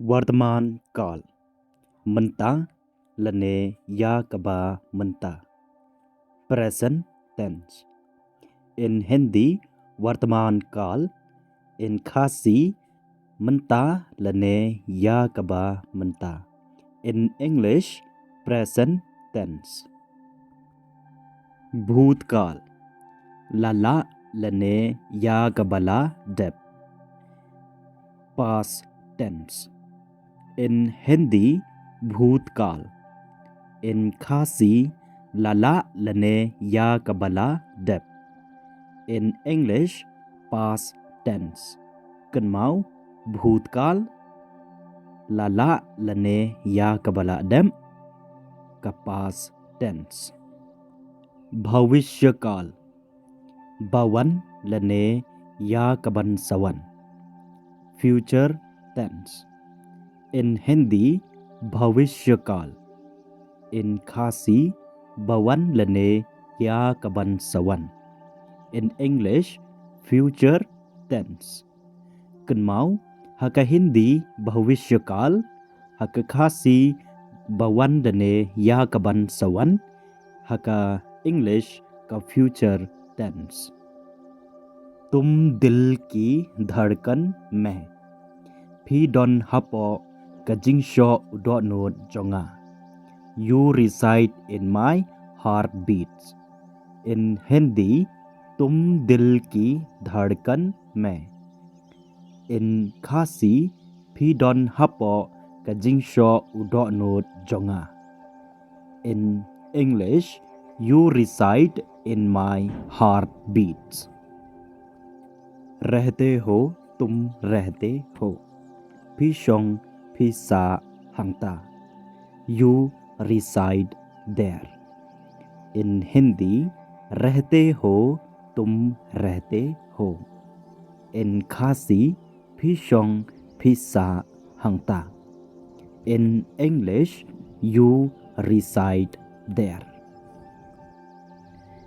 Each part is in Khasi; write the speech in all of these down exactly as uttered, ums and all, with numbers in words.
Vartaman kal. Mynta lane ïa kaba mynta. Present tense. In Hindi, vartaman kal. In Khasi, mynta lane ïa kaba mynta. In English, present tense. Bhutkal. La lah lane ïa kaba la dep. Past tense. In Hindi, bhutkal. In Khasi, la lah lane ïa kaba la dep. In English, past tense. Kynmaw, bhutkal, la lah lane ïa kaba la dep, ka past tense. Bhavishyakal. Ba wan lane ïa kaban sa wan. Future tense. In Hindi, bhavishyakal. In Khasi, ba wan lane ïa kaban sa wan. In English, future tense. Kynmaw, ha ka Hindi, bhavishyakal, ha ka Khasi, ba wan lane ïa kaban sa wan, ha ka English, ka future tense. Tum dil ki dhadkan mein. Phi don hapoh ka jingshoh u dohnud jong nga. You reside in my heartbeats. In Hindi, tum dil ki dhadkan mein. In Khasi, phi don hapoh ka jingshoh u dohnud jong nga. In English, you reside in my heartbeats. Rehte ho, tum rehte ho. Phi shong, phi sah hangta. You reside there. In Hindi, rehte ho, tum rehte ho. In Khasi, phi shong, phi sah hangta. In English, you reside there.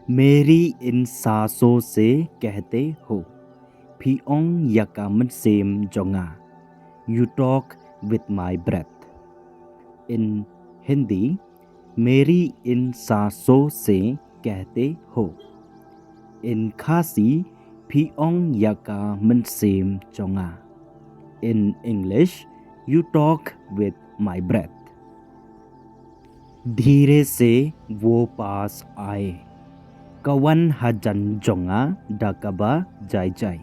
Meri in saso se kehte ho. Phi ong ïa ka mynsiem jong nga. You talk with my breath. In Hindi, meri in saso se kehte ho. In Khasi, phi ong ïa ka mynsiem jong nga. In English, you talk with my breath. Dheere se wo paas aaye. Ka wan hajan jong nga da kaba jai jai.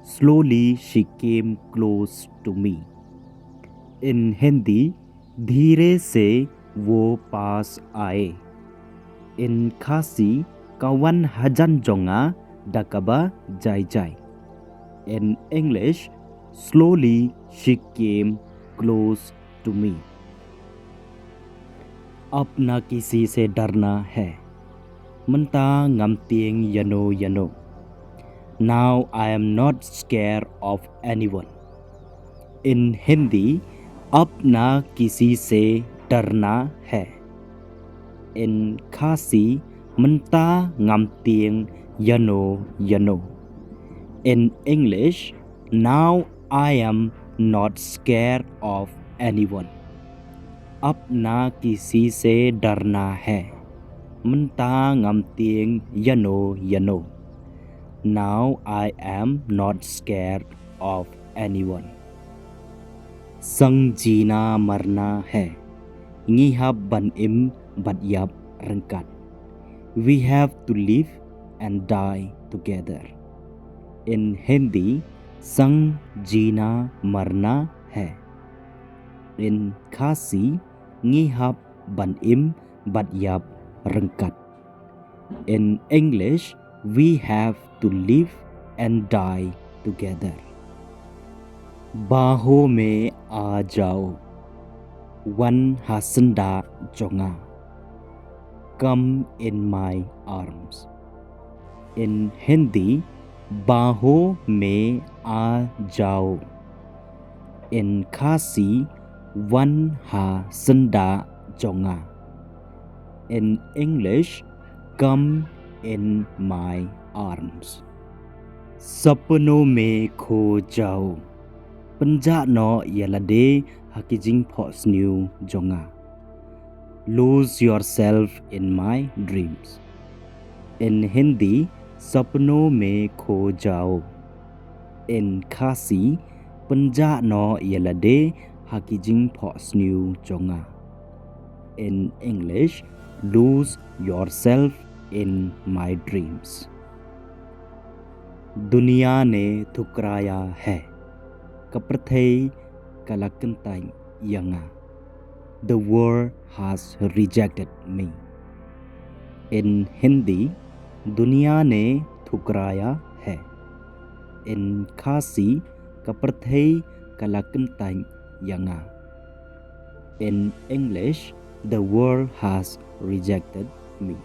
Slowly she came close to me. In Hindi, dheere se wo paas aaye. In Khasi, ka wan hajan jong nga da kaba jai jai. In English, slowly she came close to me. Apna kisi se darna hai. Mynta ngam tieng ïano ïano. Now I am not scared of anyone. In Hindi, apna kisi se darna hai. In Khasi, mynta ngam tieng ïano ïano. In English, now I am not scared of anyone. Apna kisi se darna hai. Mynta ngam tieng ïano ïano. Now I am not scared of anyone. Sang jina marna hai. Ngi hap ban im bad ïap ryngkat. We have to live and die together. In Hindi, sang jina marna hai. In Khasi, ngi hap ban im bad ïap ryngkat. In English, we have to live and die together. Baahon mein aa jao. Wan ha syndah jong nga. Come in my arms. In Hindi, baahon mein aa jao. In Khasi, wan ha syndah jong nga. In English, come in my arms. Sapnoo mein kho jao. Pynjah noh ïa lade ha ki jingphohsniew jong nga. Lose yourself in my dreams. In Hindi, सपनों में खो जाओ. In Khasi, pynjah noh ïa lade ha ki jingphohsniew jong nga. In English, lose yourself in my dreams. दुनिया ने ठुकराया है. Ka pyrthei ka la kyntait ïa nga. The world has rejected me. In Hindi, दुनिया ने ठुकराया है. In Khasi, ka pyrthei ka la kyntait ïa nga. In English, the world has rejected me.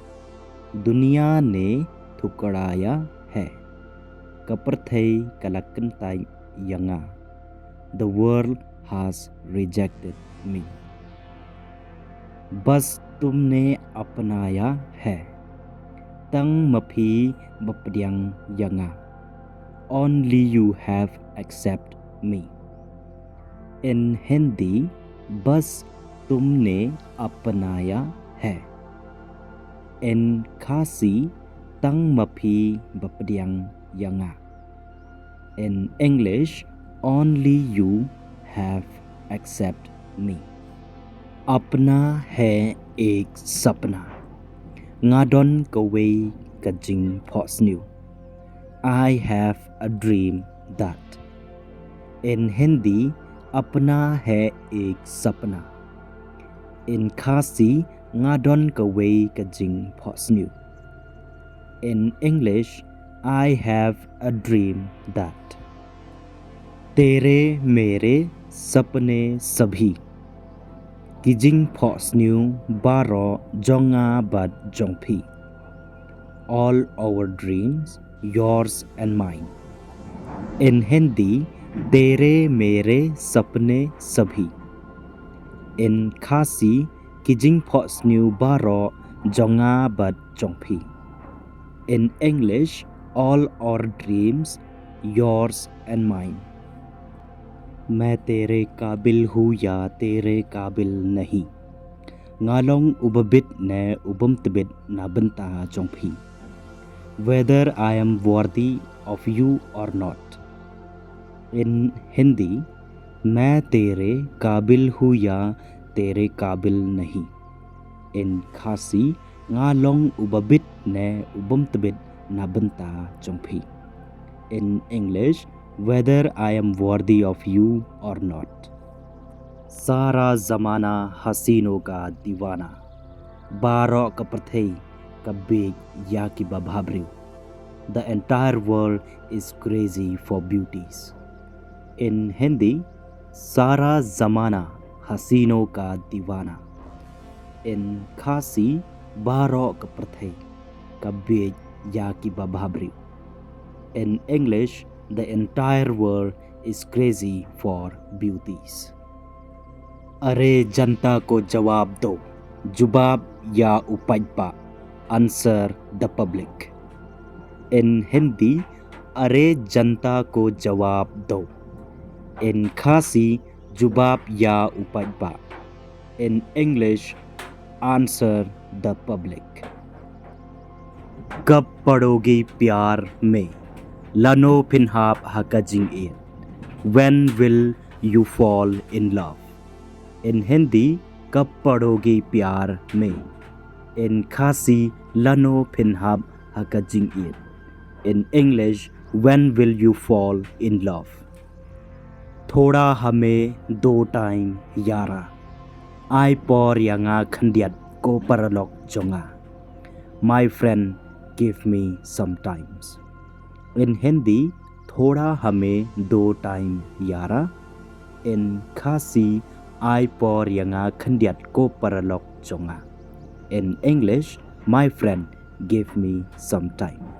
दुनिया ने ठुकराया है. Ka pyrthei ka la kyntait ïa nga. The world has rejected me. बस तुमने अपनाया है. Tang ma phi ba pdiang ïa nga. Only you have accept me. In Hindi, बस तुमने अपनाया है. In Khasi, tang ma phi ba pdiang ïa nga. In English, only you have accept me. अपना है एक सपना. Nga don kawei ka jingphohsniew. I have a dream that. In Hindi, अपना है एक सपना. In Khasi, nga don kawei ka jingphohsniew. In English, I have a dream that. तेरे मेरे सपने सभी. Ki jingphohsniew baroh jong nga bad jong phi. All our dreams, yours and mine. In Hindi, तेरे मेरे सपने सभी. In Khasi, ki jingphohsniew baroh jong nga bad jong phi. In English, all our dreams, yours and mine. मैं तेरे काबिल हूँ या तेरे काबिल नहीं. Nga long u babit ne u bym tbit na bynta jong phi. Whether I am worthy of you or not. In Hindi, मैं तेरे काबिल हूँ या तेरे काबिल नहीं. In Khasi, nga long u babit ne u bym tbit na bynta jong phi. In English, whether I am worthy of you or not. सारा जमाना हसीनों का दीवाना. Baroh ka pyrthei ka bieit ïa ki babhabriew. The entire world is crazy for beauties. In Hindi, सारा जमाना हसीनों का दीवाना. In Khasi, baroh ka pyrthei ka bieit ïa ki babhabriew. In English, the entire world is crazy for beauties. अरे जनता को जवाब दो, जवाब या उपाइपा, answer the public. In Hindi, अरे जनता को जवाब दो. In Khasi, जवाब या उपाइपा. In English, answer the public. कब पड़ोगे प्यार में, lano phin hap ha ka jingïeit. When will you fall in love? In Hindi, कब पड़ोगे प्यार में. In Khasi, lano phin hap ha ka jingïeit. In English, when will you fall in love? थोड़ा हमें दो टाइम यारा. Ai por ïa nga khyndiat ko paralok jong nga. My friend, give me some times. In Hindi, थोड़ा हमें दो टाइम यारा. In Khasi, ai por ïa nga khyndiat ko paralok jong nga. In English, my friend, give me some time.